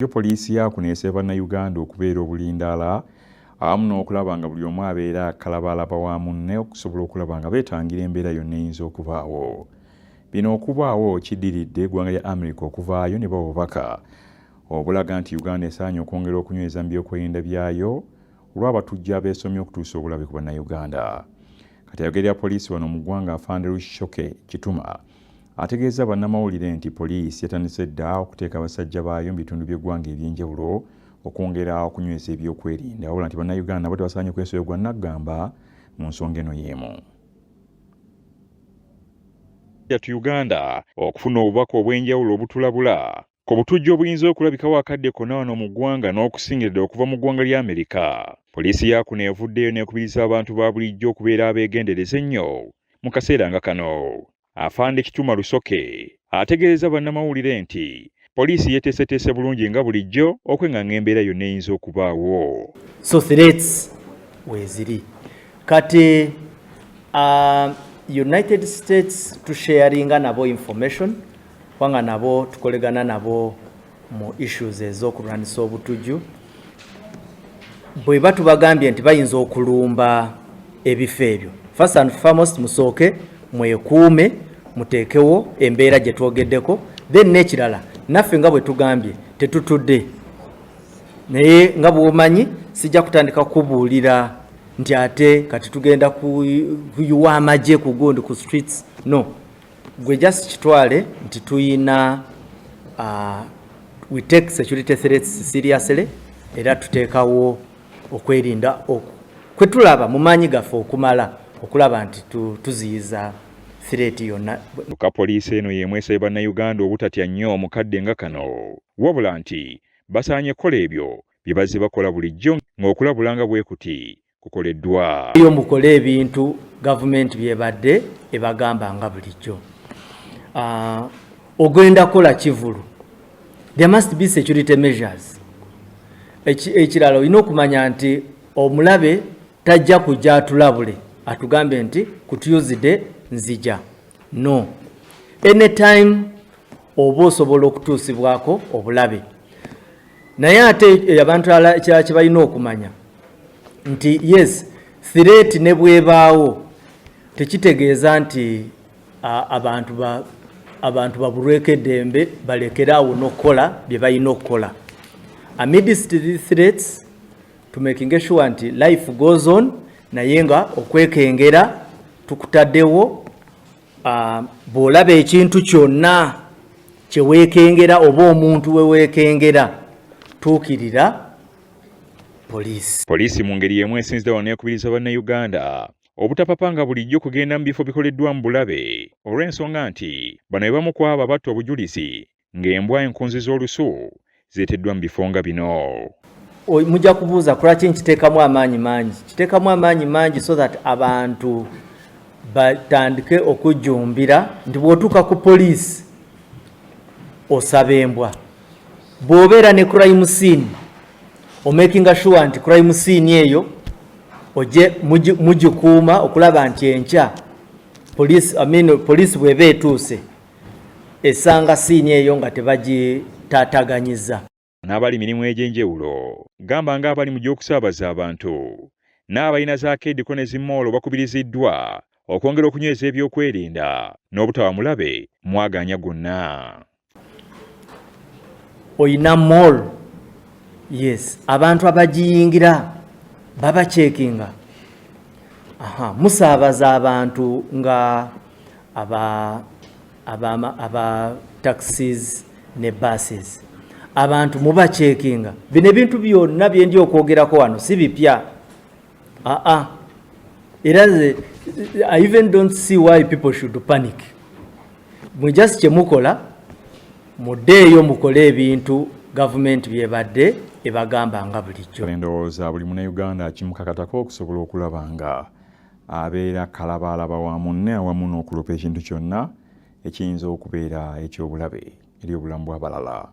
Yo poliisi ya kuno esaba Bannayuganda okubeera obulindaala awamu n'okulaba nga buli omu abeera kalabalaba wa munne okusobola okulaba nga beetangira embeera yonna eyinza okubaawo. Bino okubaawo kiddiridde eggwanga lya America okuvaayo ne bawa obubaka obulaga nti Uganda esaanye okwongera okunyweza mu byokwerinda byayo olw'abatujju abeesomye okutuusa obulabe ku Bannayuganda. Kati ayogerera poliisi wano mu ggwanga, Afande Rusoke Kituma, ategeeza bannamawulire nti poliisi yatandise dda okuteeka abasajja baayo mu bitundu by'eggwanga eby'enjawulo okwongera okunyweza ebyokwerinda, wabula nti Bannayuganda nabo tebasaanye kwesoya gwa naggamba mu nsonga eno y'emu. Yatu Uganda okufuna obubaka obw'enjawulo obutulabula ku butujju obuyinza okulabikawo akadde konna wano mu ggwanga n'okusingira ddala okuva mu ggwanga lya Amerika. Poliisi ya kuno evuddeyo n'ekubiriza abantu ba bulijjo okubeera abeegendereza ennyo mu kaseera nga kano. Afande Kituma Rusoke ategeeza bannamawulire nti poliisi yeeteeseteese bulungi nga bulijjo okwenganga embeera yonna eyinza okubaawo. So threats weeziri kati. United States tusharinga nabo information, kubanga nabo tukolegana nabo mu issues ez'okulwanisa obutujju. Bwe batubagambye nti bayinza okulumba ebifo ebyo, first and foremost musooke mwekuume, muteekewo embeera gye twogeddeko. Then n'ekirala, naffe nga bwe tugambye tetutudde, naye nga bw'omanyi sijja kutandika kubuulira nti ate kati tugenda kuyiwa amagye ku gundi ku streets. No, gwe just kitwale nti tuyina, we take security threats seriously, era tuteekawo okwerinda kwe tulaba mu maanyi gaffe okumala okulaba nti tuziyiza threat yonna. Kyokka poliisi eno y'emu esabye Bannayuganda obutatya nnyo mu kadde nga kano, wabula nti basaanye kukola ebyo bye bazze bakola bulijjo ng'okulabula nga bwe kuti kukoleddwa. Yo mukole ebintu gavumenti byebadde ebagamba nga bulijjo. Ogenda kukola kivulu, there must be security measures. Ekirala, olina okumanya nti omulabe tajja kujja atulabule atugambe nti ku Tuesday nzija. No, anytime oba osobola okutuusibwako obulabe. Naye ate abantu ekirala kye balina okumanya nti yes, threat ne bwebaawo tekitegeeza nti abantu babulweko eddembe, balekere awo n'okukola bye balina okukola. Amidst the threats, to making sure nti life goes on, naye nga okwekengera tukutaddewo. Bw'olaba ekintu kyonna kyeweekengera oba omuntu weweekengera, tuukirira poliisi. Poliisi mu ngeri y'emu esinzidde wano n'ekubiriza Bannayuganda obutapapanga bulijjo kugenda mu bifo bikoleddwa mu bulabe, olw'ensonga nti bano be bamu ku abo abatta obujulizi ng'embwa enkunzi z'olusu zeeteddwa mu bifo nga bino. Mujja kubuuza kulwaki nkiteekamu amaanyi mangi. Kiteekamu amaanyi mangi so that abantu batandike okujjumbira nti bw'otuuka ku poliisi osaba embwa, bw'obeera ne crime scene omakinga sure nti crime scene eyo oje mugikuuma okulaba nti enkya police, I mean, police bw'eba etuuse esanga scene eyo nga tebagitaataganyiza. N'abali mirimu egy'enjawulo, gamba ng'abali mu gy'okusaabaza abantu n'abalina za arcade ko ne zi mall, bakubiriziddwa okwongera okunyweza ebyokwerinda n'obutawa mulabe mwaganya gwonna. Oyina mall, yes, abantu abagiyingira babacheckinga. Aha, musaabaza abantu nga aba taxis ne buses, abantu mubacheckinga. Bino ebintu byonna byendi okwogerako wano si bipya. Aa, era nze I even don't see why people should panic. Mwe just kyemukola, muddeeyo mukole ebintu gavumenti byebadde ebagamba nga bulijjo. Ndowooza buli Munnayuganda kimukakatako okusobola okulaba nga abeera kalabaalaba wa munne awamu n'okulopa ekintu kyonna ekiyinza okubeera ekyobulabe eri obulamu bw'abalala.